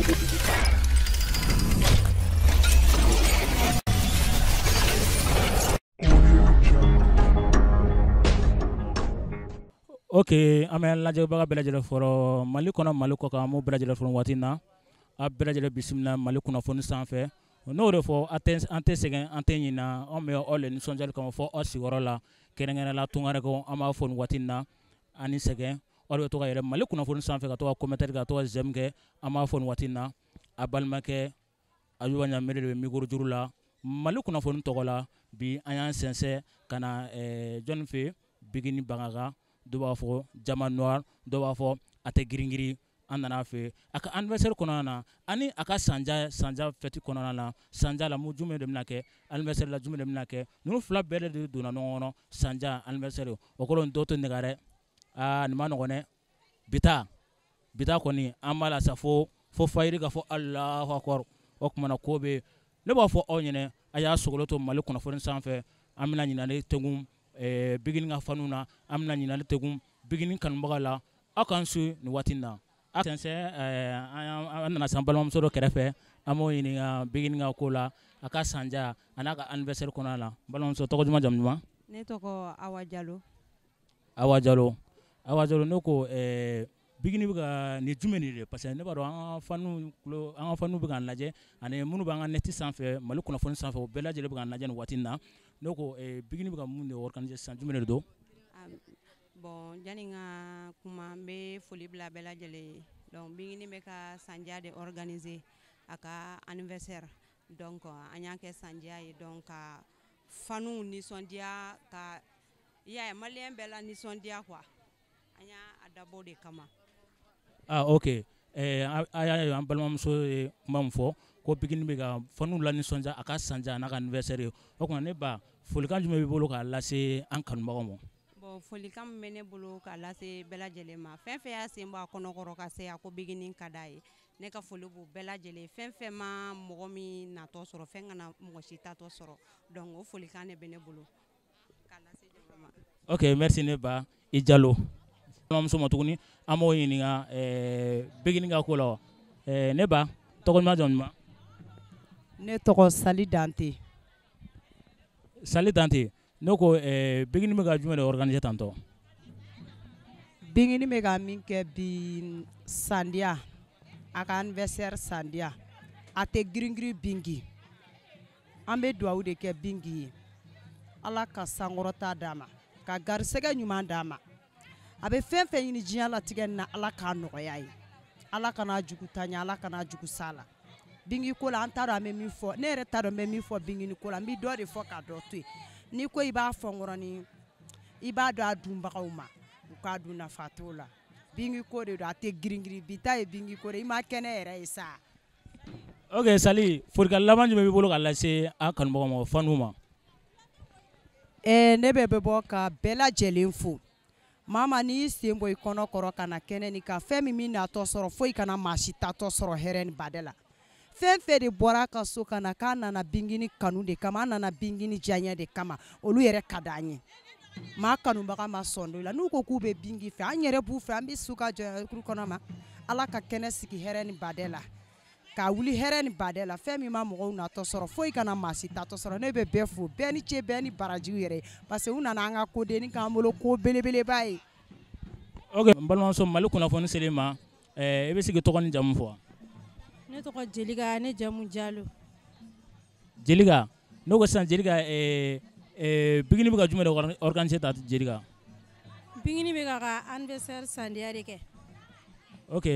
Ok, an bɛ lajɛbaga bɛɛ lajɛlen fɔlɔ Mali kɔnɔ, Mali kɔ kan, an b'o bɛɛ lajɛlen fɔlɔ waati in na. A bɛɛ lajɛlen bisimila Mali kunnafoni sanfɛ. N'o de fɔ, an tɛ sɛgɛn, an tɛ ɲina, anw bɛ aw le nisɔndiyali kama fɔ aw sigiyɔrɔ la, kɛrɛnkɛrɛnnenya la tunkarankew, an b'a fɔ nin waati in na, an ni sɛgɛn. Aw de bɛ to ka yɛlɛ Mali kunnafoni sanfɛ ka to ka commentaire kɛ, ka to ka j'aime kɛ. An b'a fɔ nin waati in na, a balimakɛ Ayuba Ɲamere de bɛ micro juru la Mali kunnafoni tɔgɔ la. Bi an y'an sɛnsɛn ka na jɔnni fɛ yen, Bigini Bangaga, dɔw b'a fɔ Jama Noir, dɔw b'a fɔ a tɛ girin-girin. An nana a fɛ a ka anniversaire kɔnɔna na ani a ka sanja fête kɔnɔna na. Sanja la mun jumɛn de bɛna kɛ, anniversaire la jumɛn de bɛna kɛ, ninnu fila bɛɛ de donna ɲɔgɔn kɔnɔ. Sanja anniversaire o kɔrɔ dɔw tɛ nɛgɛ dɛ. Aa nin ma nɔgɔn dɛ. Bita kɔni an b'a la sa fo fayiri ka fɔ Alahu akbar. O kumana ko bɛ ne b'a fɔ aw ɲɛna, a y'a sogolo to Mali kunnafoni sanfɛ. An bɛna ɲininkali tɛnkun Bigini ka fanu na, an bɛna ɲininkali tɛnkun Bigini kanubaga la. Aw k'an su nin waati in na. A sɛnsɛn, an nana san balimamuso dɔ kɛrɛfɛ, an b'o ɲininka Bigini ka ko la, a ka sanja a n'a ka anniversaire kɔnɔna la. Balimamuso, tɔgɔ duman, jamu duman? Ne tɔgɔ Awa Jalo. Awa Jalo. Awa Jalo, ne ko Bigini bɛ ka nin jumɛn de ye? Parce que ne b'a dɔn an ka fanu tulo, an ka fanu bɛ k'an lajɛ, ani minnu b'an ka net sanfɛ, Mali kunnafoni sanfɛ, o bɛɛ lajɛlen bɛ k'an lajɛ nin waati in na. Ne ko Bigini bɛ ka mun de organiser sisan, jumɛn de don? Bon, yanni n ka kuma, n bɛ foli bila bɛɛ lajɛlen ye. Donc Bigini bɛ ka sanja de organiser, a ka anniversaire. Donc an y'a kɛ sanja ye, donc ka fanu nisɔndiya, ka i y'a ye maliyɛn bɛɛ la nisɔndiya quoi. An y'a dabɔ de kama. Ah ok, a y'a ye an balimamuso ye kuma min fɔ ko Bigini bɛ ka fanu la nisɔndiya a ka sanja n'a ka anniversaire ye. O tuma ne ba, folikan jumɛn b'i bolo k'a lase an kanubagaw ma? Bon, folikan min bɛ ne bolo k'a lase bɛɛ lajɛlen ma, fɛn fɛn y'a sen bɔ a kɔnɔkɔrɔ ka se a ko Bigini ka d'a ye, ne ka foli b'u bɛɛ lajɛlen. Fɛn fɛn ma mɔgɔ min natɔ sɔrɔ, fɛn kana mɔgɔ si tatɔ sɔrɔ, donc o folikan de bɛ ne bolo k'a lase jama ma. Ok, merci ne ba, i Jalo. Balimamuso ma tuguni, an b'o ɲininka Bigini ka ko la wa. Ne ba, tɔgɔ duman, jamu duman? Ne tɔgɔ Sali Dante. Sali Dante, ne ko Bigini bɛ ka jumɛn de organiser tantɔ? Bigini bɛ ka min kɛ bi, sandiya, a ka anniversaire sandiya, a tɛ girin-girin Bingi. An bɛ dugawu de kɛ Bingi ye, Ala ka sankɔrɔta d'a ma, ka garisɛgɛ ɲuman d'a ma. A bɛ fɛn fɛn ɲini diɲɛ latigɛ nin na, Ala k'a nɔgɔya ye, Ala kana jugu ta ɲɛ, Ala kana jugu s'a la. Bingi ko la, an t'a dɔn an bɛ min fɔ, ne yɛrɛ t'a dɔn n bɛ min fɔ Bingini ko la, n bɛ dɔ de fɔ ka dɔ to yen. N'i ko i b'a fɔ n kɔrɔ, i b'a dɔn a dunbagaw ma, u k'a dun, nafa t'o la. Bingi ko de don, a tɛ girin-girin, bi ta ye Bingi ko de, i ma kɛnɛ yɛrɛ ye sa. Ok Sali, folikan laban jumɛn b'i bolo k'a lase an kanubagaw ma, fanu ma? Ne bɛ bɔ ka bɛɛ lajɛlen fo. Mama, n'i y'i sen bɔ i kɔnɔ kɔrɔ ka na kɛnɛ nin kan, fɛn min natɔ sɔrɔ, foyi kana maa si tatɔ sɔrɔ hɛrɛ ni badɛ la. Fɛn fɛn de bɔra a ka so ka na k'a nana Bingini kanu de kama, an nana Bingini diyaɲɛ de kama, olu yɛrɛ ka d'an ye. Maa kanubaga ma sɔn dɔ la, n'u ko k'u bɛ Bingi fɛ, an yɛrɛ b'u fɛ, an bɛ su ka jɔ kuru kɔnɔ ma. Ala ka kɛnɛ sigi hɛrɛ ni badɛ la, ka wuli hɛrɛ ni badɛ la. Fɛn min ma mɔgɔw natɔ sɔrɔ, foyi kana maa si tatɔ sɔrɔ. Ne bɛ bɛɛ fo, bɛɛ ni ce, bɛɛ ni barajiw yɛrɛ, parce que u nana an ka kodenni k'an bolo, ko belebeleba ye. Ok, n balimamuso, Mali kunnafoni selen ma, i bɛ se k'i tɔgɔ ni jamu fɔ? Ne tɔgɔ Jelika, ne jamu Jalo. Jelika, ne ko sisan Jelika, Bigini bɛ ka jumɛn de organiser ta Jelika? Bigini bɛ ka anniversaire sandiya de kɛ. Ok,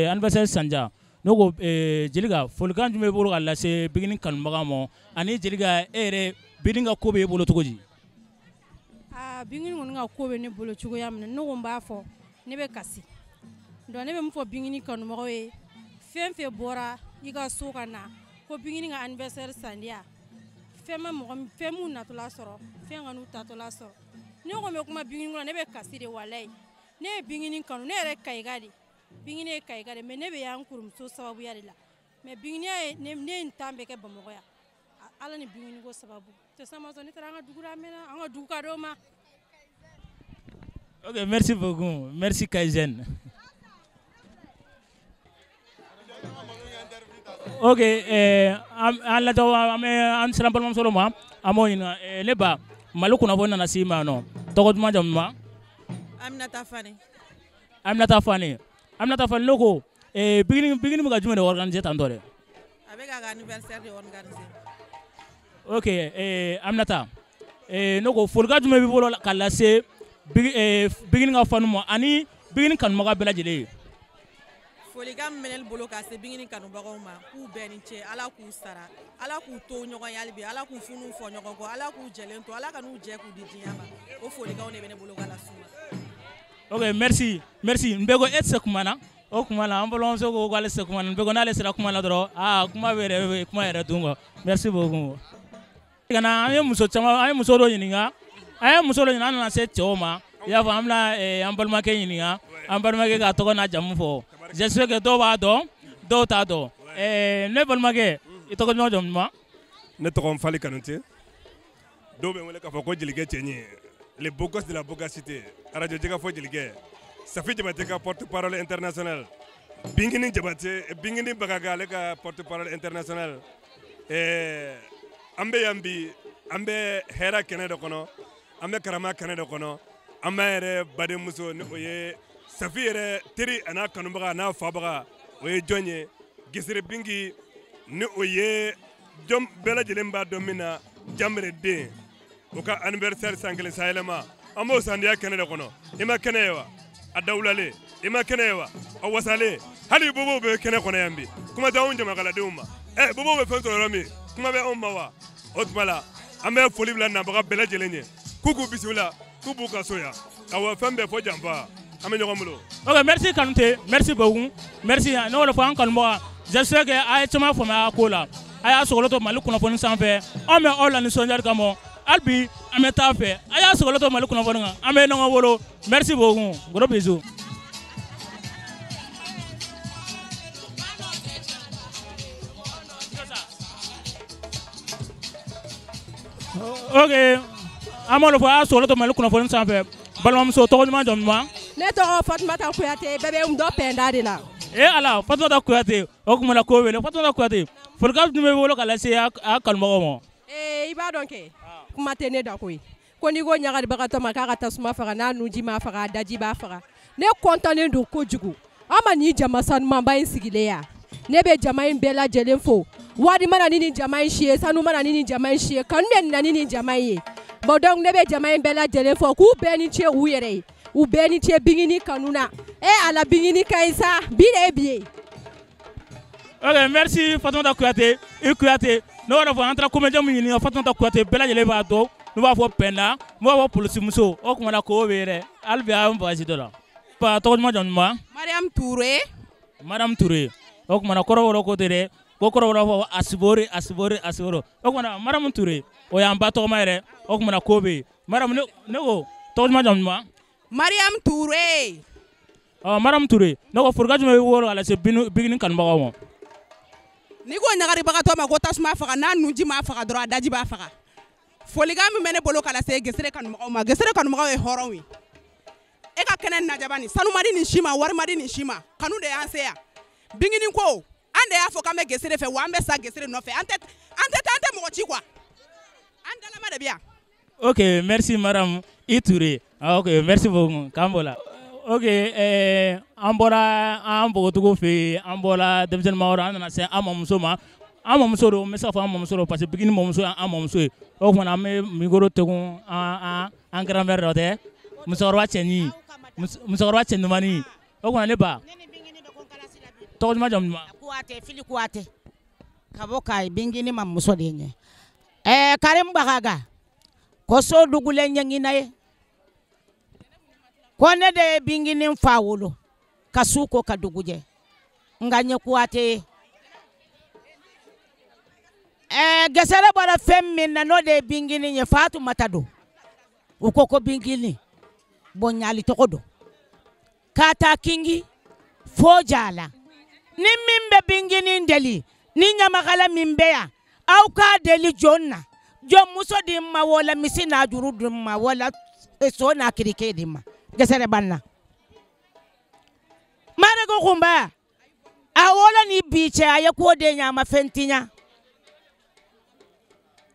anniversaire sandiya. Ne ko Jelika, folikan jumɛn b'i bolo ka lase Bigini kanubaga ma, ani Jelika e yɛrɛ Bigini ka ko b'e bolo cogo di? Aa, Bigini kɔni ka ko bɛ ne bolo cogoya min na, ne ko n b'a fɔ, ne bɛ kasi. Donc ne bɛ min fɔ Bigini kanubagaw ye, fɛn fɛn bɔra i ka so ka na ko Bigini ka anniversaire sandiya, fɛn ma mɔgɔ, fɛn m'u natɔla sɔrɔ, fɛn ka n'u tatɔla sɔrɔ. Ne ko n bɛ kuma Bigini kɔnɔ, ne bɛ kasi de walayi. Ne ye Bigini kanu, ne yɛrɛ Kayika de. Bigini ye Kayika de, mais ne bɛ yan koromuso sababuya de la. Mais Bigini ye ne ye n tan bɛɛ kɛ Bamakɔ yan. Ala ni Bigini ko sababu. Tɛ sama sɔn, ne taara an ka dugu la, a mɛnna, an ka dugu ka d'o ma. Ok, merci beaucoup. Merci Kaizen. Ok, an lajɛ, an bɛ an sera balimamuso dɔ ma, an b'o ɲininka. Ne ba, Mali kunnafoni nana s'i ma yan nɔ, tɔgɔ duman, jamu duman? Aminata Fane. Aminata Fane, Aminata Fane. Ne ko Bigini, Bigini bɛ ka jumɛn de organiser tantɔ dɛ? A bɛ k'a ka anniversaire de organiser. Ok, Aminata, ne ko folikan jumɛn b'i bolo ka lase Bigini ka fanu ma ani Bigini kanubaga bɛɛ lajɛlen ye? Folikan min bɛ ne bolo ka se Bigini kanubagaw ma, k'u bɛɛ ni ce, Ala k'u sara, Ala k'u to ɲɔgɔn ye hali bi, Ala k'u funu fɔ ɲɔgɔn kɔ, Ala k'u jɛlen to, Ala ka n'u jɛ k'u di diɲɛ ma. O folikanw de bɛ ne bolo ka las'u ma. Ok, merci, merci. N bɛ ko e tɛ se kuma na. O kuma na, an balimamuso ko k'ale tɛ se kuma na. N bɛ ko n'ale sera kuma la dɔrɔn, aa, kuma bɛ yɛrɛ, kuma yɛrɛ dun quoi. Merci beaucoup. Ka na, an ye muso caman, an ye muso dɔ ɲininka, an ye muso dɔ ɲininka, an nana se cɛw ma. I y'a fɔ, an bɛna an balimakɛ ɲininka, an balimakɛ k'a tɔgɔ n'a jamu fɔ. J'espère que dɔw b'a dɔn, dɔw t'a dɔn. Ne balimakɛ, i tɔgɔ duman, jamu duman? Ne tɔgɔ Nfali Kanute. Dɔw bɛ n wele k'a fɔ ko jelikɛ cɛɲi, le beau gosse de la bogacité, radio Jɛgɛfɔ jelikɛ, Safi Jabate ka porte parole international, Bingini Jabate, Bingini Bagaga, ale ka porte parole international. An bɛ yan bi, an bɛ hɛrɛ kɛnɛ dɔ kɔnɔ, an bɛ karama kɛnɛ dɔ kɔnɔ. An b'an yɛrɛ badenmuso, ni o ye Safi yɛrɛ teri a n'a kanubaga a n'a fabaga, o ye jɔn ye? Gesere Bingi, ni o ye jɔn bɛɛ lajɛlen b'a dɔn min na, Jamere den, o ka anniversaire san kelen sayɛlɛma, an b'o sandiya kɛnɛ de kɔnɔ. I ma kɛnɛ ye wa? A dawulalen. I ma kɛnɛ ye wa? A wasalen. Hali bobow bɛ kɛnɛ kɔnɔ yan bi, kuma tɛ anw jamakaladenw ma. Ɛ, bobow bɛ fɛn sɔrɔ yɔrɔ min, kuma bɛ anw ma wa? O tuma la, an bɛ foli bila nabaga bɛɛ lajɛlen ye, k'u k'u bisimila, k'u b'u ka so yan. Awɔ, fɛn bɛɛ fɔ janfa, an bɛ ɲɔgɔn bolo. Ok, merci Kanute, merci beaucoup, merci. Ne y'o de fɔ an kanubaga, j'espère que a ye caman faamuya a ko la. A y'a sɔgɔlen to Mali kunnafoni sanfɛ, anw bɛ aw la nisɔndiyali kama. Hali bi an bɛ taa fɛ, a y'a sɔgɔlen to Mali kunnafoni kan, an bɛ ɲɔgɔn bolo. Merci beaucoup, gros bisous. Ok, an b'o de fɔ, a y'a sɔgɔlen to Mali kunnafoni sanfɛ. Balimamuso, tɔgɔ ɲuman, jamu duman? Ne tɔgɔ Fatumata Kuyate, bɛɛ bɛ n dɔn Pɛnda de la. E ala, Fatumata Kuyate, o tuma na ko wele Fatumata Kuyate, folikan jumɛn b'i bolo ka lase a kanubagaw ma? Ee, i b'a dɔn kɛ, kuma tɛ ne da koyi. Ko n'i ko ɲagalibagatɔ ma k'a ka tasuma faga, n'a nunji m'a faga, a daji b'a faga. Ne kɔntannen don kojugu. An ma nin jama sanumanba in sigilen yan. Ne bɛ jama in bɛɛ lajɛlen fo. Wari mana ni nin jama in si ye, sanu mana ni nin jama in si ye, kanu de nana ni nin jama in ye. Bon, donc ne bɛ jama in bɛɛ lajɛlen fo k'u bɛɛ ni ce u yɛrɛ ye. U bɛɛ ni ce Bingini kanu na. E ala, Bingini ka ɲi sa, bi de ye bi ye. Ok, merci Fatumata Kuyate, i Kuyate. Ne b'a fɔ, an taara comédien min ɲininka, Fatumata Kuyate, bɛɛ lajɛlen b'a dɔn. N'u b'a fɔ Pɛnda, n'u b'a fɔ polisimuso, o tuma na ko bɛ yen dɛ. Hali bi an basi dɔ la. Ba, tɔgɔ duman, jamu duman? Mariam Touré. Mariam Touré. O tuma na kɔrɔbɔrɔ ko ten dɛ. Ko kɔrɔbɔrɔ b'a fɔ asibori, asibori, asibori. O tuma na Mariam Touré, o y'an ba tɔgɔma yɛrɛ. O tuma na ko bɛ yen. Mariam, ne ko tɔgɔ duman, jamu duman? Mariam Touré. Ɔ, Mariam Touré, ne ko folikan jumɛn b'i bolo ka lase Bingini kanubagaw ma? N'i ko ɲagaribagatɔ ma ko tasuma faga, n'a nunji m'a faga dɔrɔn, a daji b'a faga. Folikan min bɛ ne bolo ka lase Gesere kanubagaw ma, Gesere kanubagaw ye hɔrɔnw ye. E ka kɛnɛ najaba nin, sanu ma di nin si ma, wari ma di nin si ma, kanu de y'an se yan. Bingini ko, an de y'a fɔ k'an bɛ Gesere fɛ, wa an bɛ sa Gesere nɔfɛ. An tɛ, an tɛ taa, an tɛ mɔgɔ ci quoi. An dalama de bɛ yan. Ok, merci Madame I Touré. Ah, ok, merci beaucoup. K'an bɔ la. Ok, an bɔra an npogotigiw fɛ yen, an bɔra denmisɛnnin ma yɔrɔ, an nana se an mamuso ma. An mamuso don, n bɛ se k'a fɔ an mamuso don parce que Bigini mamuso y'an mamuso ye. O tuma na an bɛ micro tegun an grand mère dɔ tɛ, musokɔrɔba cɛɲi, musokɔrɔba cɛ ɲumanni. O tuma na ne ba, tɔgɔ duman, jamu duman? Kuyate, Fili Kuyate. Ka bɔ Kayi, Bingini mamuso de ye. Ɛɛ, Karim Bagaga, ko so dugulen ɲɛŋina ye. Ko ne de ye Bingini fa wolo ka su ko ka dugu jɛ, nka n ye Kuyate ye. Ɛɛ, Gesere bɔra fɛn min na, n'o de ye Bingini ye, Fatumata don. U ko ko Bingini bonyali tɔgɔ don, k'a ta Kingi fo Jala. Ni min bɛ Bingini deli, ni ɲamakala min bɛ yan, aw k'a deli jɔn na, jɔn muso di ma, wala misi n'a juru di ma, wala so n'a kirike di ma. Gesere banna. Mariko kunba, A wolo ni bi cɛ a ye ko de ɲa a ma fɛn tiɲa.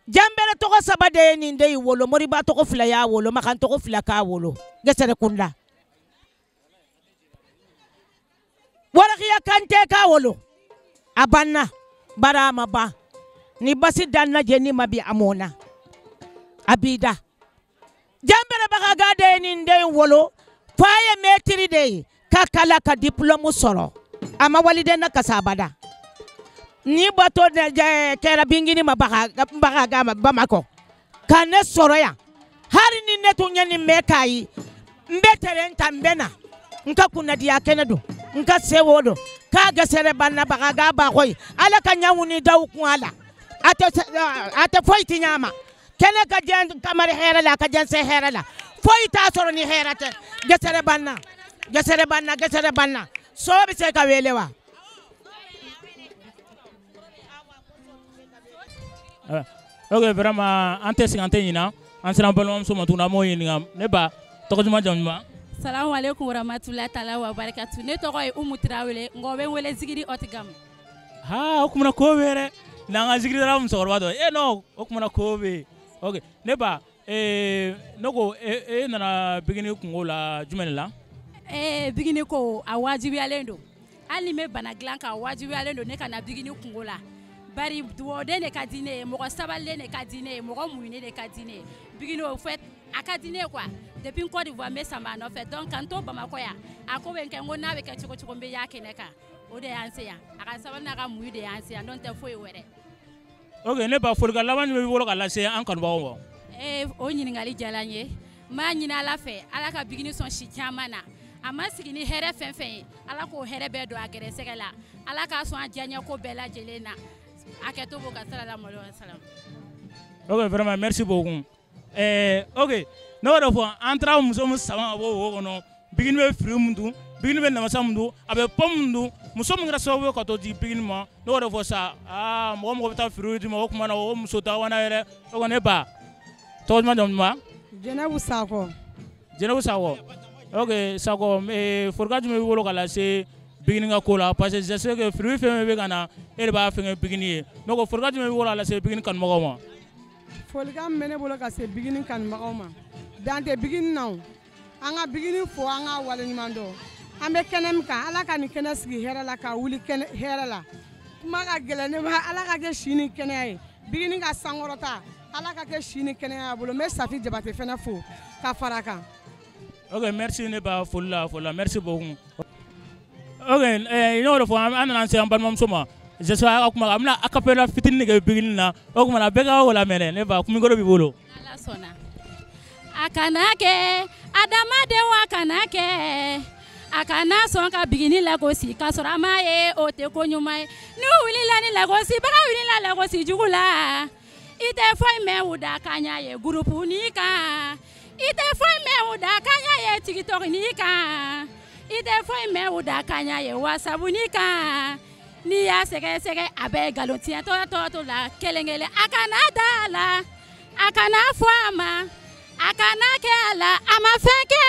Janbere tɔgɔ 3 de ye nin den in wolo, Moriba tɔgɔ 2 y'a wolo, Makan tɔgɔ 2 k'a wolo. Gesere kunda. Warakiya Kante k'a wolo. A banna, bara a ma ban. Ni basi danna jeni ma bi a mɔnna. A b'i da. Janbere Bagaga de ye nin den in wolo. F'a ye mɛtiri de ye. Ka kala ka diplôme sɔrɔ. A ma waliden na kasa abada. Ni bato kɛra Bingini ma Bagaga ma Bamakɔ. Ka ne sɔrɔ yan. Hali ni ne tun ye nin mɛn k'a ye. N bɛ terrain ta n bɛ na. N ka kunnadiya kɛnɛ don. N ka sewo don. K'a gɛsɛrɛ banna Bagaga ba koyi. Ala ka ɲaw ni daw kun a la. A tɛ foyi ti ɲa ma. Kɛnɛ ka jɛn kamari hɛrɛ la, a ka jɛn se hɛrɛ la. Foyi t'a sɔrɔ ni hɛrɛ tɛ. Gɛsɛrɛ banna. Gɛsɛrɛ banna, gɛsɛrɛ banna. So bɛ se ka wele wa? Ok, vraiment an tɛ sɛgɛn an tɛ ɲina. An sera an balimamuso ma tuguni an b'o ɲininka. Ne ba, tɔgɔ duman jamu duman? Salamu aleykum warahmatulahi taala wa barakatu. Ne tɔgɔ ye Umu Tarawele, nka o bɛ n wele Zigiri Ɔtigam. Ha, o kumana ko bɛ dɛ. N'an ka Zigiri dala musokɔrɔba dɔ. Eh non, o kumana ko bɛ. Ok, ne ba, ne ko e nana Bingini kungo la jumɛn de la? Bingini ko a wajibiyalen don. Hali ni n bɛ bana dilan kan, a wajibiyalen don ne ka na Bingini kungo la. Bari duwɔden de ka di ne ye, mɔgɔ sabalilen de ka di ne ye, mɔgɔ muɲunen de ka di ne ye. Bingini au fait a ka di ne ye quoi. Depuis Côte d'Ivoire n bɛ sama a nɔfɛ, donc ka n to Bamakɔ yan, a ko bɛ n kɛ n ko n'a bɛ kɛ cogo cogo n bɛ y'a kɛnɛ kan. O de y'an se yan. A ka sabali n'a ka muɲu de y'an se yan, n'o tɛ foyi wɛrɛ. Ok, ne ba, folikan laban jumɛn b'i bolo ka lase an kanubagaw ma? O ɲininkali diyara n ye. N b'a ɲini Ala fɛ, Ala ka Bingini sɔn si caman na. A ma sigi ni hɛrɛ fɛn fɛn ye, Ala k'o hɛrɛ bɛɛ don a gɛrɛsɛgɛ la. Ala k'a sɔn a diyaɲɛ ko bɛɛ lajɛlen na. A kɛ to ka sala malo salam. Ok, vraiment merci beaucoup. Ok, ne b'a dɔn fɔ an taara muso min sama ka bɔ wo kɔnɔ, Bingini bɛ fruit mun dun, Bingini bɛ namasa mun dun, a bɛ pomme mun dun, muso min kɛra sababu ye ka t'o di Bingini ma, ne b'a dɔn fɔ sa, aa mɔgɔ mɔgɔ bɛ taa fruit di ma o tuma na o muso t'a wana yɛrɛ. O kɔni ne ba, tɔgɔ duman jamu duman? Jɛnɛbu Sakɔ. Jɛnɛbu Sakɔ. Ok, Sakɔ, folikan jumɛn b'i bolo ka lase Bingini ka ko la, parce que je sais que fruit fɛn fɛn bɛ ka na e de b'a fɛngɛ Bingini ye. Ne ko folikan jumɛn b'i bolo ka lase Bingini kanubagaw ma? Folikan min bɛ ne bolo ka se Bingini kanubagaw ma, dan tɛ Bingini na o. An ka Bingini fo, an ka waleɲuman dɔn. An bɛ kɛnɛ min kan, Ala ka nin kɛnɛ sigi hɛrɛ la, ka wuli kɛnɛ hɛrɛ la. Kuma ka gɛlɛn ne ma, Ala ka kɛ si ni kɛnɛya ye. Bingini ka sankɔrɔta, Ala ka kɛ si ni kɛnɛya a bolo. N bɛ Safi Jabate fɛnɛ fo ka fara a kan. Ok, merci ne ba, foli la, foli la, merci beaucoup. Ok, n y'o de fɔ, an nana se an balimamuso ma. J'espère a ka kuma, an bɛna acapella fitinin de kɛ Bingini na. O tuma na bɛɛ ka o lamɛn dɛ. Ne ba, micro b'i bolo. Ala sɔnna. A kana kɛ adamadenw, a kana kɛ, a kana sɔn ka Bingini lagosi k'a sɔrɔ a ma ye, o tɛ ko ɲuman ye. N'u wulila ni lagosi, baga wulila lagosi jugu la, i tɛ foyi mɛn u da kan ɲa ye groupe ni kan. I tɛ foyi mɛn u da kan ɲa ye TikTok ni kan. I tɛ foyi mɛn u da kan ɲa ye WhatsApp ni kan. N'i y'a sɛgɛsɛgɛ, a bɛ nkalon tiɲɛ tɔ tɔ to la kelen kelen. A kana da a la, a kana fɔ a ma, a kana kɛ a la, a ma fɛn kɛ.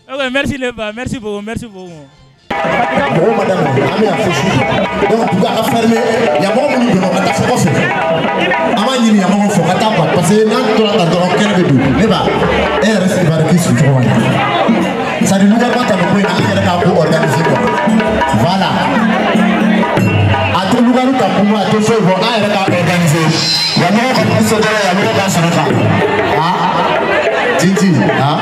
Ok, merci les gars, merci beaucoup, merci beaucoup. Mɔgɔw ma daminɛ, an bɛ yan fo su. Donc en tout cas a fermé, yan mɔgɔ minnu donna, u ka taa fo kɔfɛ. An b'a ɲini yan mɔgɔw fɛ, u ka taa quoi, parce que n'an tora tan dɔrɔn kɛnɛ bɛ don. Ne ba, e yɛrɛ sigi b'a dɔn k'i sigi cogo ma ɲɛ. C'est à dire gouvernement ta nin ko in na, an yɛrɛ k'a ko organiser quoi. Voilà. A tɛ lugaru ta kun a tɛ foyi bɔ, an yɛrɛ k'a organiser. Yan mɔgɔw ka se dɔrɔn, yan mɔgɔw ka sɔrɔ kan. Ah, Tintin, ah.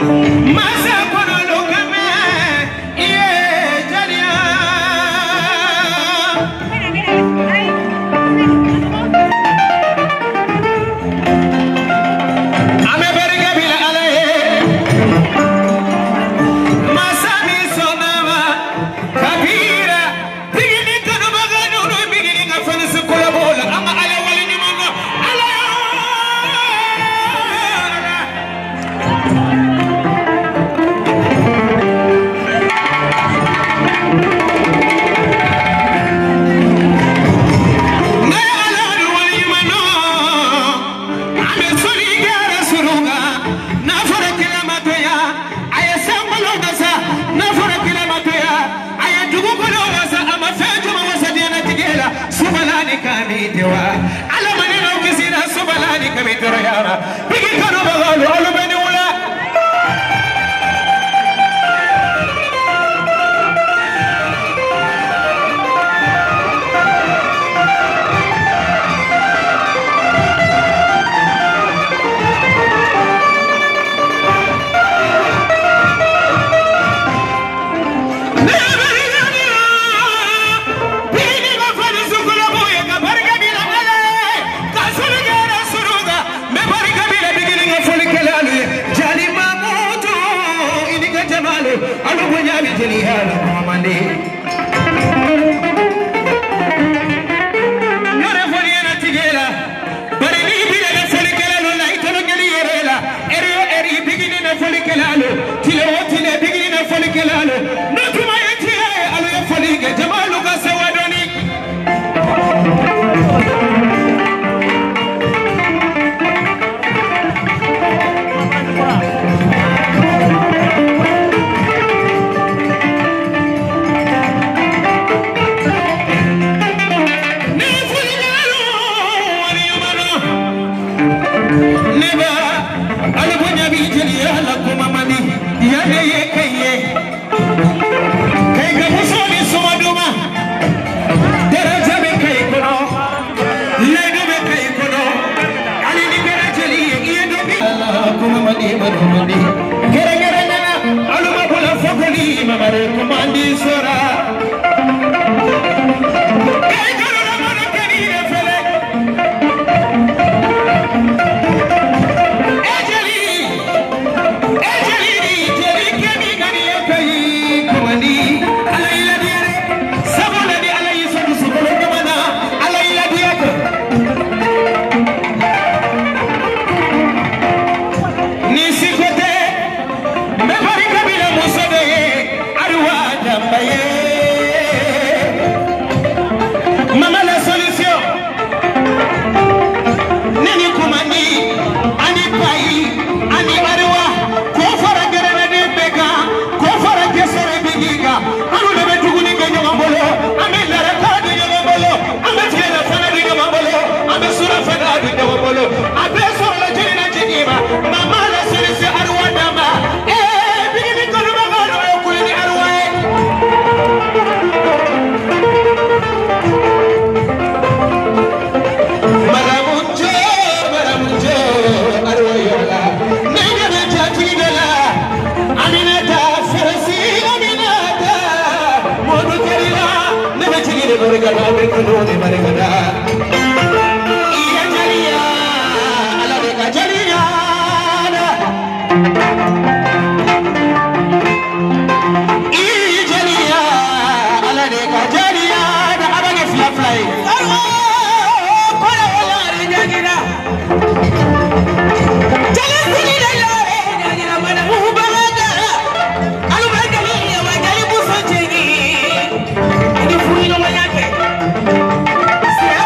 Masa kɔnɔlu kɛmɛ i ye jaliya. An bɛ barika bila Ala ye. Masa min sɔnna ma kabira bigini kanubaga ninnu bigini ka fɛnsi kolobɔ la an ka Ala wale ɲuman dɔn Ala. Ne Ala wale ɲuman dɔn an bɛ soli kɛra surun kan n'a fɔra kira ma to yan a ye sankolo wasa n'a fɔra kira ma to yan a ye dugukolo wasa a ma fɛn jumɛn wasa diɲɛlatigɛ la subala ni kami tewa Ala ma ne n'aw kisira subala ni kami tɔɔrɔya ma bigi kanubagaw olu bɛ ni wula. Ne barika bila bigi ka fani sukulabu ye ka barika bila Ala ye ka soli kɛra surun kan n bɛ barika bila bigini ka folikɛlalu ye jali mamutu i ni ka jamalu alu bonya bɛ jeliya la kɔmande. Yɔrɔ foli yɛrɛ tigɛ la bari n'i bila ka folikɛlalu la i tɔnɔ yɛrɛ la ɛri o ɛri bigini na folikɛlalu tile o tile bigini na folikɛlalu n'o tuma ye tiɲɛ ye alu ye foli kɛ jamalu ka sewa dɔɔni. Ne folikɛlalu wale ɲuman dɔn. Ne ba alu bonya bi jeliya la kuma man di yan de ye kai ye kai ka muso ni suma duma daraja bɛ kai kɔnɔ layidu bɛ kai kɔnɔ hali ni kɛra jeli ye i ye dɔ bi ala kuma man di madu man di kɛrɛnkɛrɛnnenya la alu ma bɔla fɔkoli mamare kuma di sɔrɔ kai kalo la mana kɛ ni yɛrɛ fɛlɛ. E jeli kɛmi ka ni ye kayi kumandi Ala y'i ladiya dɛ sabula ni Ala y'i sɔn dusukolo ɲuman na Ala y'i ladiya kɛ. Ni siko tɛ n bɛ barika bila muso dɔ ye Aruwa Danba ye. Mama la solution. Ne ni kumandi ani payi ani ariwa k'o fara gɛrɛmɛden bɛɛ kan k'o fara gesere bigi kan anu de bɛ dumuni kɛ ɲɔgɔn bolo an bɛ laraka di ɲɔgɔn bolo an bɛ tilelafana di ɲɔgɔn bolo an bɛ surafana di ɲɔgɔn bolo a bɛɛ sɔrɔla jeli na jigi ma mama la solution Aruwa Danba ee bigini kanubagaw dɔ ye kule ni Aruwa ye. Maramunjo, maramunjo, Aruwa yola. Ne ɲɛ bɛ jatigi dɔ la, Aminata Farasi, Aminata Modu Kerila. Ne bɛ jigi de barika la, bɛ kanu de barika la. I ye jeliya, Ala de ka jeliya la. I ye jeliya, Ala de ka jeliya la. A bɛ kɛ fila fila ye. Aruwa kɔrɔ wala ɲagira. Jali sigi de la ɲagira mana mubaga. Alu bɛ jali wa jali muso jeni. Ani furu ɲɔgɔnya kɛ. Sira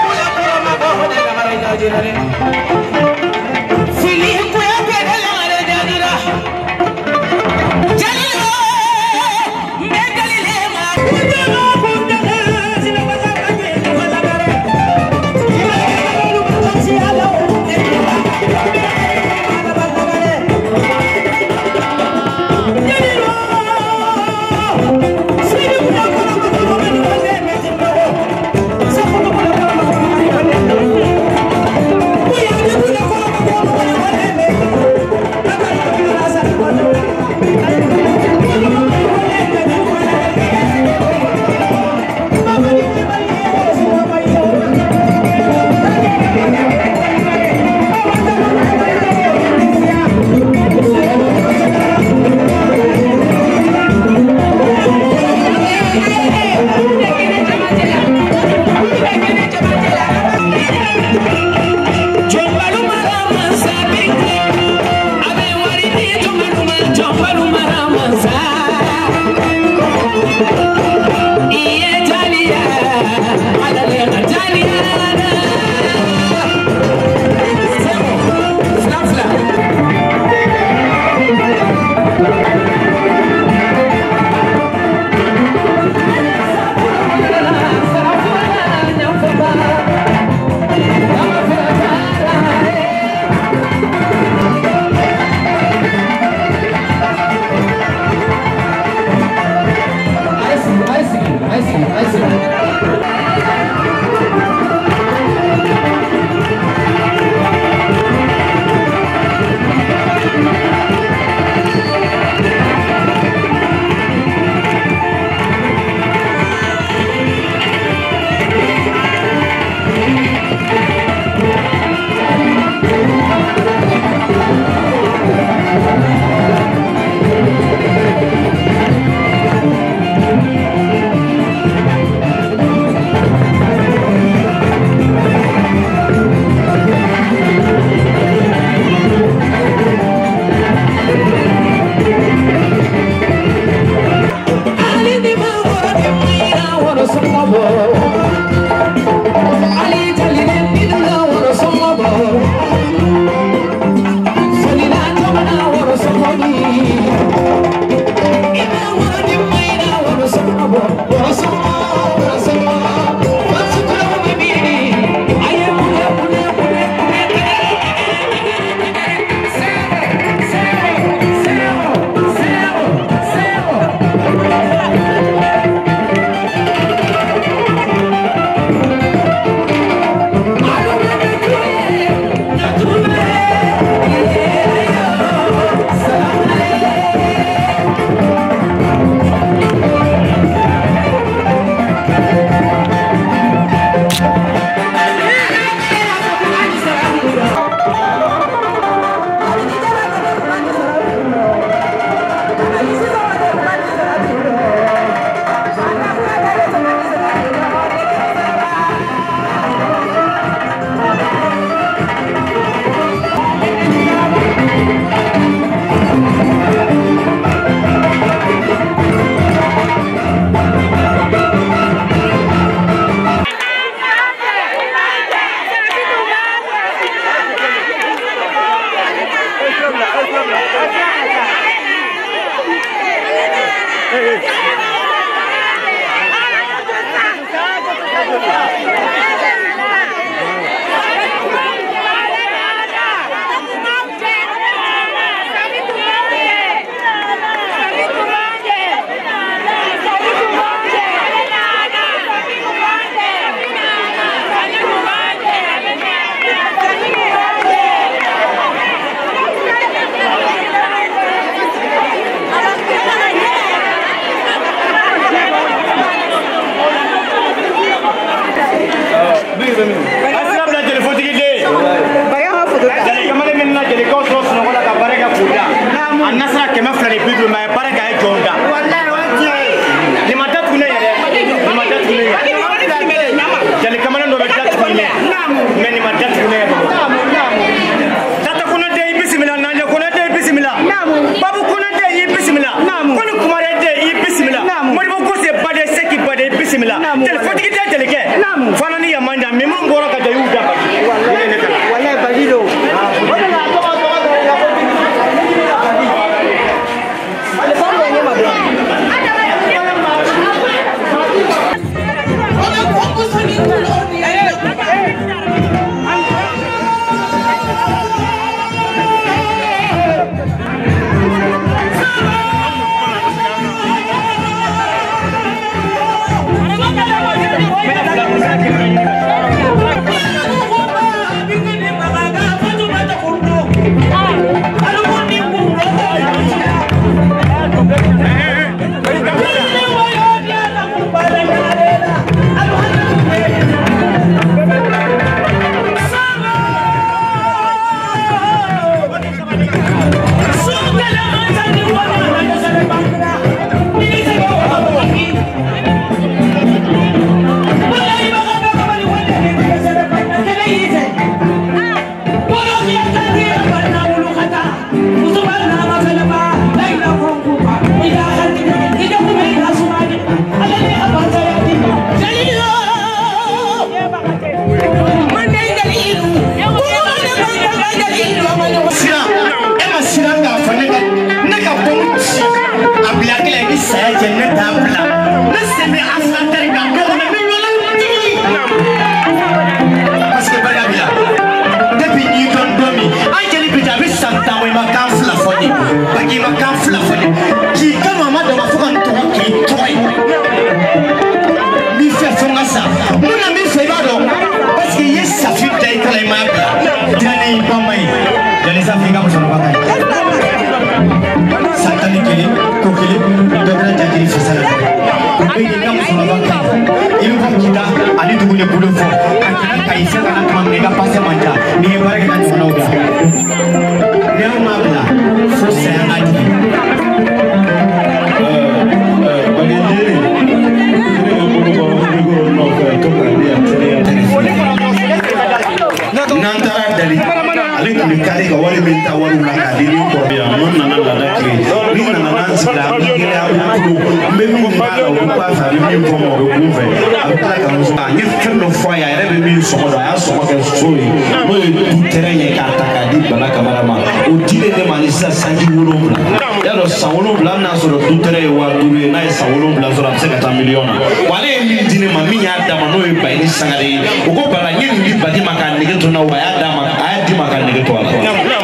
San 7 n'a sɔrɔ dutɛrɛ ye 5000 ye, n'a ye san 7 sɔrɔ a bɛ se ka taa miliyɔn na. Wa ale ye min di ne ma, min y'a d'a ma, n'o ye Bayini Sangare ye. O ko Bala, n ye nin di Badi ma k'a nege to n na, wa a y'a d'a ma, a y'a di ma k'a nege to a la.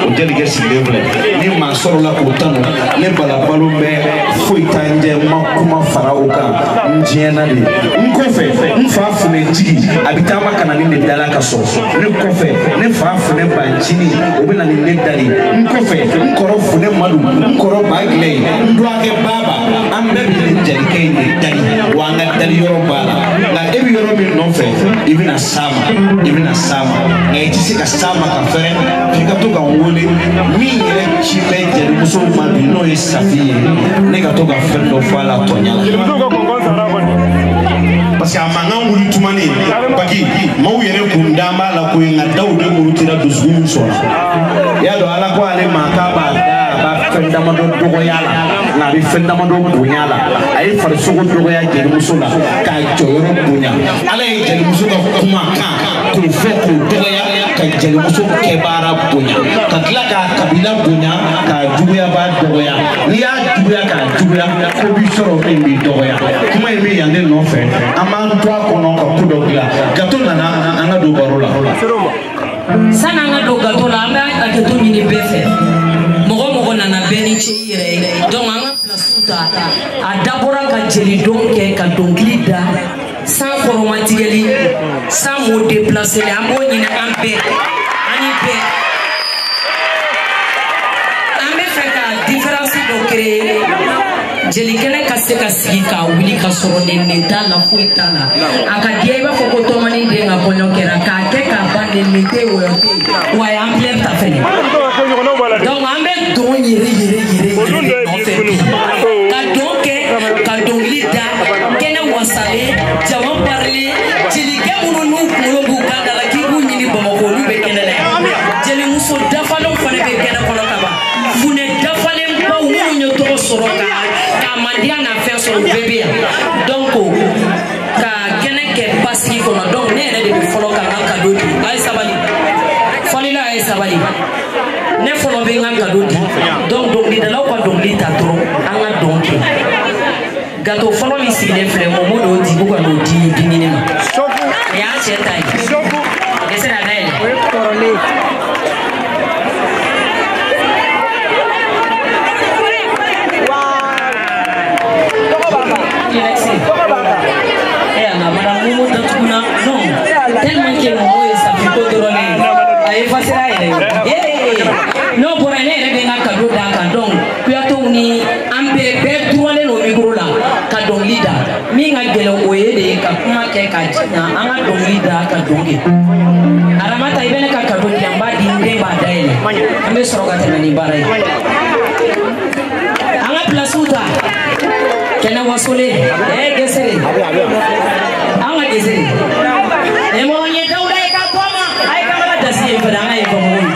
O jelikɛ sigilen filɛ, ni maa sɔrɔla k'o tanu, ne Bala balo bɛ foyi t'an jɛ, n ma kuma fara o kan, n diɲɛna de. N kɔfɛ, n fa funɛjigi, a bɛ taama ka na ni ne dala ka sɔrɔ. Ne kɔfɛ, ne fa funɛ bancinin, o bɛ na ni ne dali. N kɔfɛ, n kɔrɔ funɛ Madu, n kɔrɔ Bagilɛ, n dɔgɔkɛ Baba, an bɛɛ bɛ nin jelikɛ in de dali, wa an ka dali yɔrɔ b'a la. Nka e bɛ yɔrɔ min nɔfɛ, i bɛna s'a ma, i bɛna s'a ma, nka i tɛ se ka s'a ma ka fɛrɛ, f'i ka to ka n wele. Min yɛrɛ ci bɛ jelimusow ma bi, n'o ye Safi ye, ne ka to ka fɛn dɔ fɔ a la tɔɲa la. Parce que a mankan wuli tumani baki maaw yɛrɛ kun dan b'a la koyi, nka daw de murutira, dusukun sɔnna. I y'a dɔn Ala ko ale ma k'a b'a da, a b'a fɛn damadɔ dɔgɔya la, nka a bɛ fɛn damadɔ bonya la. A ye farisogo dɔgɔya jelimuso la k'a jɔyɔrɔ bonya. Ala ye jelimuso ka kumakan k'o fɔ k'o dɔgɔya, ka jelimuso kɛbaara bonya, ka tila k'a kabila bonya, k'a juguyaba dɔgɔya. N'i y'a juguya k'a juguya, ko b'i sɔrɔ min b'i dɔgɔya. Kuma in bɛ yan ne nɔfɛ, an b'an to a kɔnɔ ka ko dɔ dilan. Gato nana, an ka don baro la. Sani an ka don gato la, an bɛ hakɛto ɲini bɛɛ fɛ. Mɔgɔ mɔgɔ nana, bɛɛ ni ce i yɛrɛ ye. Donc an ka place ta, a dabɔra ka jelidon kɛ, ka dɔnkili da, sans kɔrɔmatigɛli, sans mot déplacé. An b'o ɲini an bɛɛ, an ni bɛɛ. An bɛ fɛ ka différence dɔ créer. Jelikɛnɛ ka se ka sigi k'a wuli ka sɔrɔ nɛni t'a la, foyi t'a la. A ka diya i b'a fɔ ko tɔmɔni den ka kɔɲɔ kɛra k'a kɛ k'a ban, nɛni tɛ yen, wɔyɔ tɛ yen, wa a ye ampleur ta fɛnɛ. Donc an bɛ don yɛrɛ yɛrɛ yɛrɛ yɛrɛ nɔfɛ bi, ka don kɛ, ka dɔnkili da, kɛnɛ wasalen, jama parilen, jelikɛ minnu n'u kunkolo b'u kan da la k'i b'u ɲini Bamakɔ, olu bɛ kɛnɛ la yan. Jelimuso dafalenw fana bɛ kɛnɛ kɔnɔ ka ban, funɛ dafalenbaw minnu ye tɔgɔ sɔrɔ ka mandiya n'a fɛn sɔrɔ, u bɛɛ bɛ yan. Donc ka kɛnɛ kɛ basigi kɔnɔ. Donc ne yɛrɛ de bɛ fɔlɔ ka n ka cadeau di. A ye sabali, fɔlila, a ye sabali, ne fɔlɔ bɛ n ka cadeau di. Donc dɔnkilidalaw ka dɔnkili ta dɔrɔn, an ka dɔn kɛ. Gâteau fɔlɔ min sigilen filɛ, mɔmɔ dɔw di ko ka n'o di dumuni ma. Nin y'a cɛ ta ye. Dɛsɛ ka dayɛlɛ. Eh, madame Momo datuguna, non, tellement que mɔgɔw ye Safi ko dɔrɔn ne a effacé a yɛrɛ ye. N'o bɔra yen, ne yɛrɛ bɛ n ka cadeau d'a kan. Donc Kuyatew ni an bɛɛ bɛɛ turalen don micro la ka dɔnkili da. Min ka gɛlɛn o ye de ka kuma kɛ ka jiɲa, an ka dɔnkili da ka dɔn kɛ. Aramata, i bɛ ne ka cadeau di yan, n b'a di n den b'a dayɛlɛ, an bɛ sɔrɔ ka tɛmɛ ni baara ye. An ka place ta. Kɛnɛ wasolen, ee gesere, an ka gesere. Ne mɔgɔ ye Dawuda ye ka kɔ ma, a ye kamara dasi yen fɛnɛ, an ka yen fɔ mɔgɔw ye.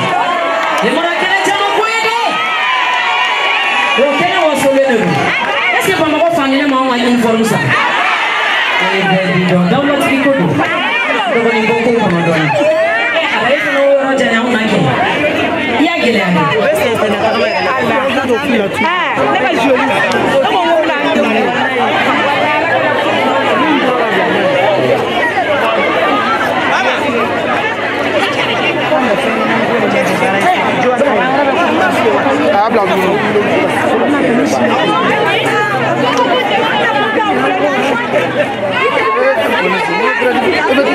Ne mɔgɔ kɛnɛ caman ko ye dɛ. O kɛnɛ wasolen de don. Est ce que Bamakɔ fankelen ma anw ka uniforme san? O ye bɛɛ bi dɔn, Dawudatigi ko don. Dɔgɔnin bɔ ko kɔnɔ dɔɔnin. Ɛ a e fana o yɔrɔ janya anw na kɛ. I y'a gɛlɛya dɛ. Ne ka joli. Ne ko n ko k'an denw.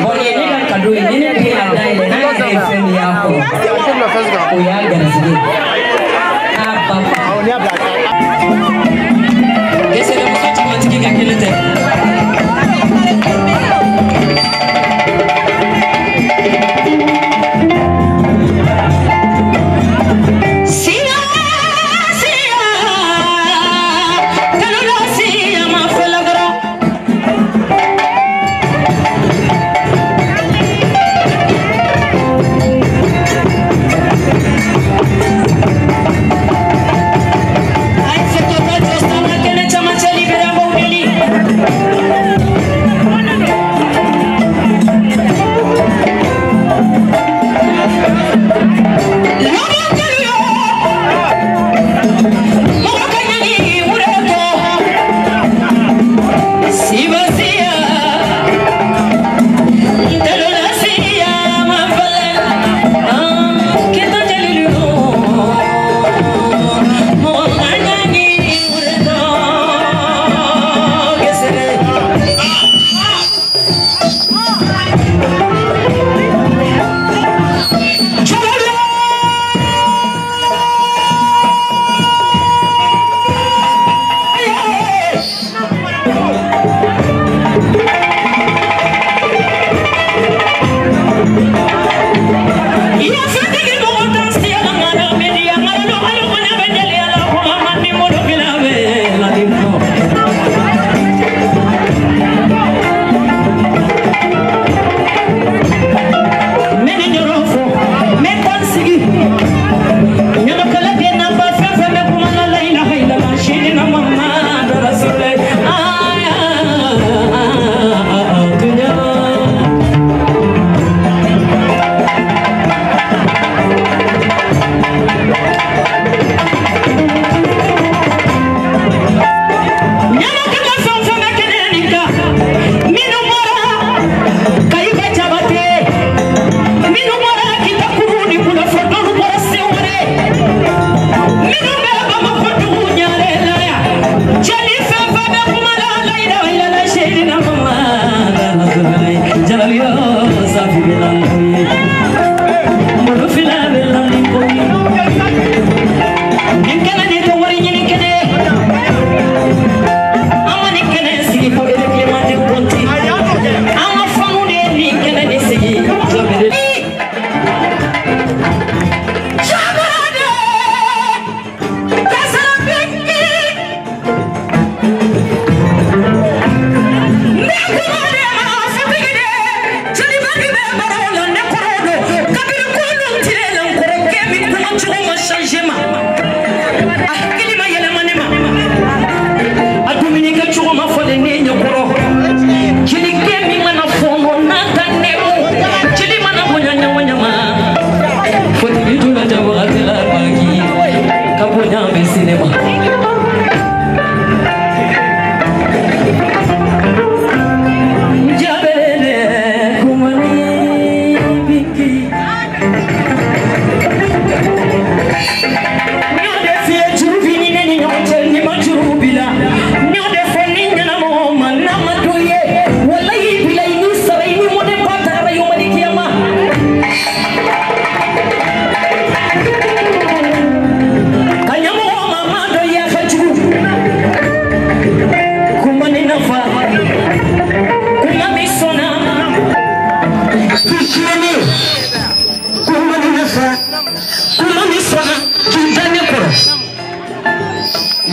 Bon, ye ne ka cadeau ye, ni ne den y'a dayɛlɛ, n'a yɛrɛ ye fɛn min y'a kɔnɔ, o y'a garisɛgɛ ye. K'a ba. Dɛsɛlenmuso caman tigi ka kɛnɛ tɛ. Siya, siya, kalo siya ma fɛlɛ dɔrɔn.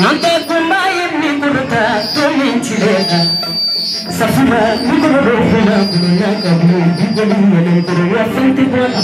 Nante kumba ye mikoro ta to min tilela Safuma mikoro do funa kunya kabu jigoli wale koro ya fente bola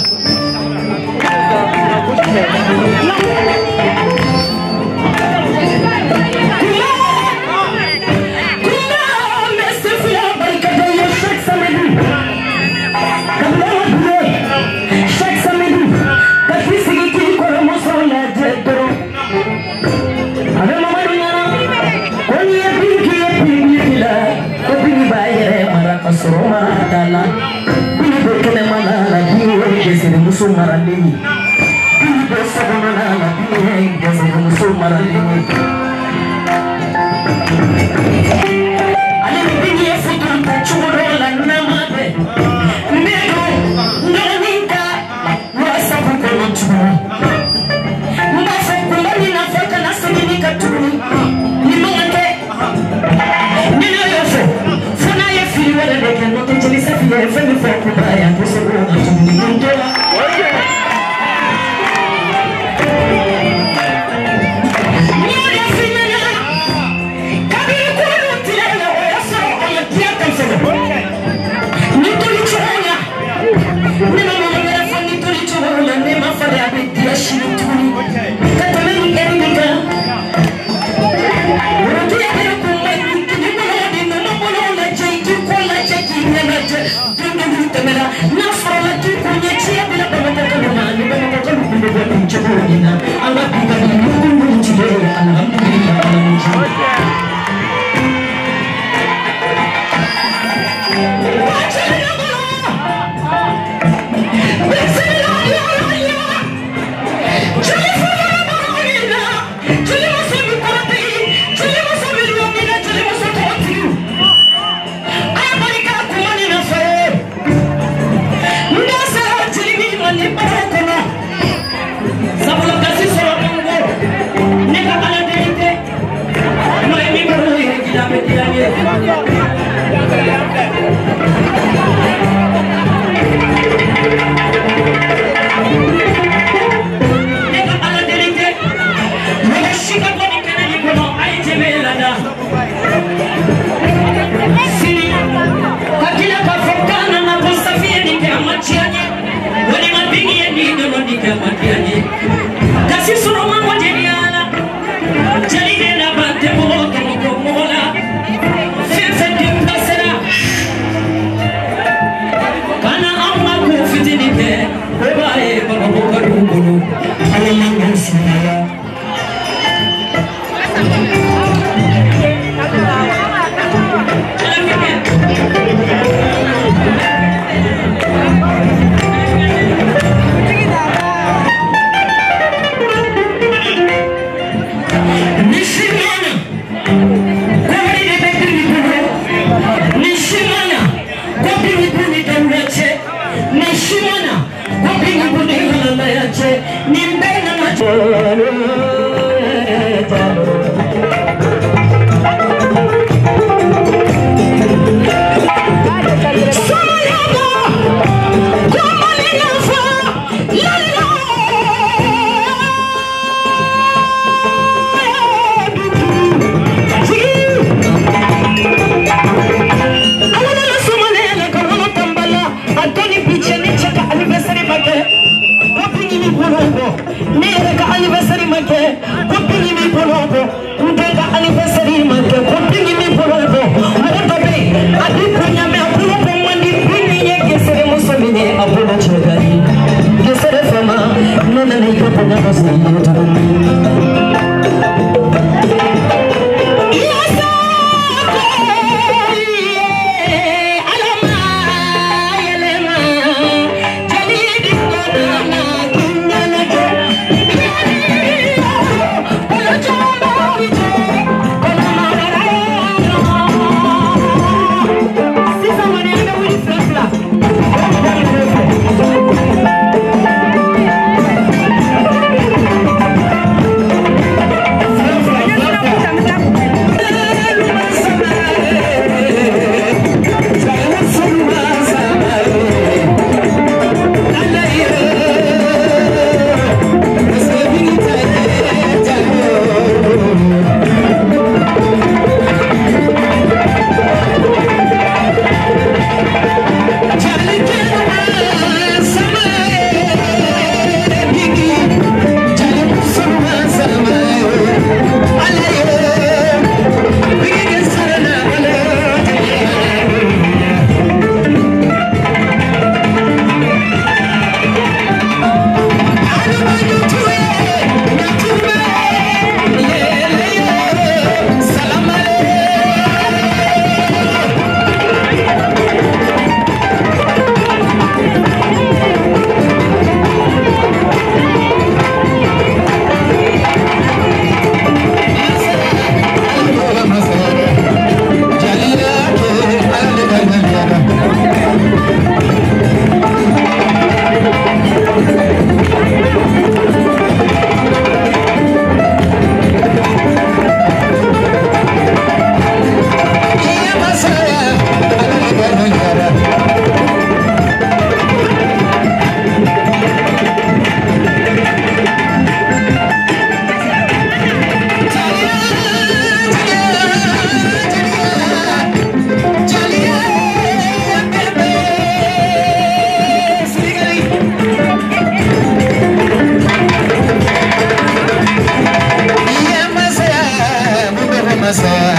Masaya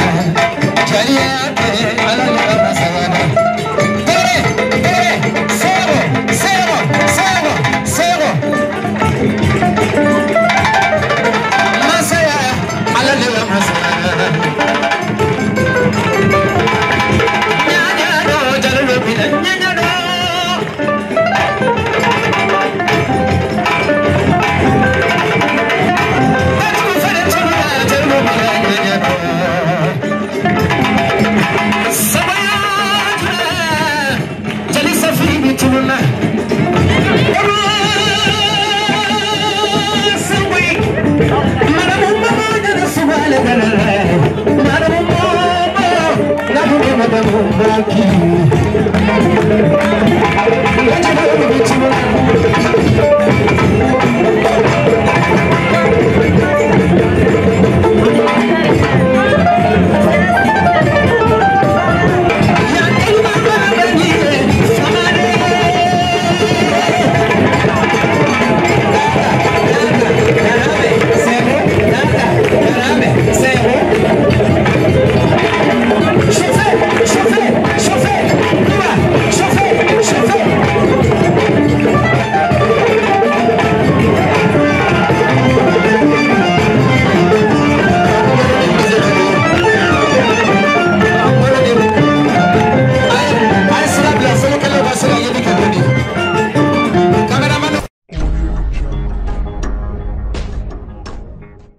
jaliya bɛ Ala le ka masaya la. Tere tere sɛgɔ sɛgɔ sɛgɔ sɛgɔ masaya Ala le ka masaya la. Ɲaɲa dɔ jalo bi la ɲaɲa dɔ.